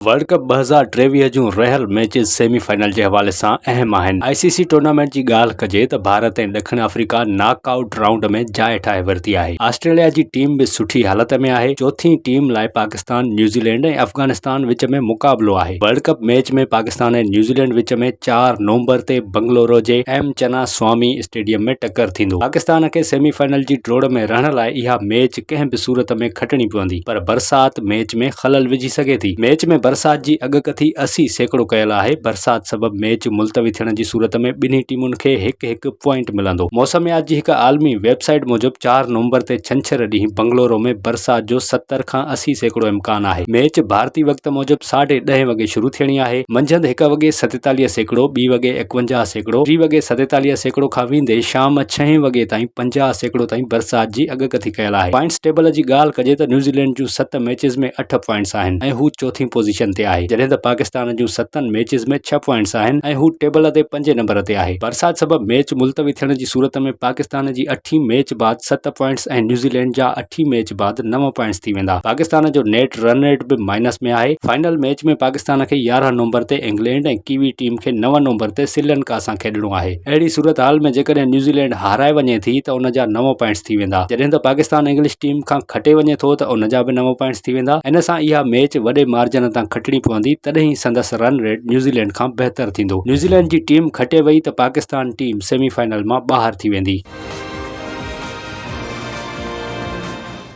World cup 2023 جون رهيل matches semi final جي حوالي سان اهم آهن. آء سي سي ٽورنامينٽ جي ڳالهه ڪجي ته ڀارت ۽ ڏکڻ آفريڪا ناڪ آئوٽ رائونڊ ۾ جاء ٺاهي ورتي آهي. آسٽريليا جي ٽيم به سٺي حالت ۾ آهي. چوٿين ٽيم لاء پاڪستان، نيوزيلينڊ ۽ افغانستان وچ ۾ مقابلو آهي. World cup match ۾ Pakistan ۽ New Zealand وچ ۾ چار نومبر تي بنگلورو جي ايم چنا سوامي اسٽيڊيم ۾ ٽڪر ٿيندو. پاڪستان کي سيمي فائنل جي ڊوڙ ۾ رهڻ لاء اها ميچ ڪنهن به صورت ۾ کٽڻي پوندي پر برسات ميچ ۾ خلل وجهي سگهي ٿي. ميچ ۾ برسات جي اڳڪٿي 80% ڪيل آهي، برسات سبب ميچ ملتوي ٿيڻ جي صورت ۾ ٻنهي ٽيمن کي هڪ هڪ پوائنٽ ملندو. موسميات جي هڪ عالمي ويب سائيٽ موجب چار نومبر تي ڇنڇر ڏينهن بنگلورو ۾ برسات جو 70 کان 80% امڪان آهي. ميچ ڀارتي وقت موجب ساڍي ڏهين وڳي شروع ٿيڻي آهي. منجهند هڪ وڳي 47%، ٻي وڳي 51%، ٽي وڳي 47% کان ويندي شام ڇهين وڳي تائين 50% تائين برسات جي اڳڪٿي ڪيل آهي. پوائنٽس ٽيبل جي ڳالهه ڪجي ته نيوزيلينڊ جون ست ميچز ۾ اٺ پوائنٽس آهن ۽ هو چوٿين پوزيشن تي آهي جڏهن ته پاڪستان جون ستن ميچز ۾ ڇهه پوائنٽس آهن ۽ هو ٽيبل تي پنجين نمبر تي آهي. برسات سبب ميچ ملتوي ٿيڻ جي صورت ۾ پاڪستان جي اٺين ميچ بعد ست پوائنٽس ۽ نيوزيلينڊ جا اٺين ميچ بعد نو پوائنٽس ٿي ويندا. پاڪستان جو نيٽ رن ريٽ به مائنس ۾ آهي. فائنل ميچ ۾ پاڪستان کي 11 نومبر تي انگلينڊ ۽ ڪيوي ٽيم کي نو نومبر تي سريلنڪا سان کيڏڻو آهي. اهڙي صورتحال ۾ جيڪڏهن نيوزيلينڊ هارائي وڃي ٿي ته ان جا نو پوائنٽس ٿي ويندا جڏهن ته پاڪستان انگلش ٽيم کان کٽي وڃي ٿو ته ان جا به نو پوائنٽس ٿي ويندا ان سان اها ميچ وڏي مارجن تان کٽڻي پوندي تڏهن ئي سندس رن ريٽ نيوزيلينڊ کان بهتر ٿيندو نيوزيلينڊ جي ٽيم کٽي وئي ته پاڪستان ٽيم سيمي فائنل مان ٻاهر ٿي ويندي.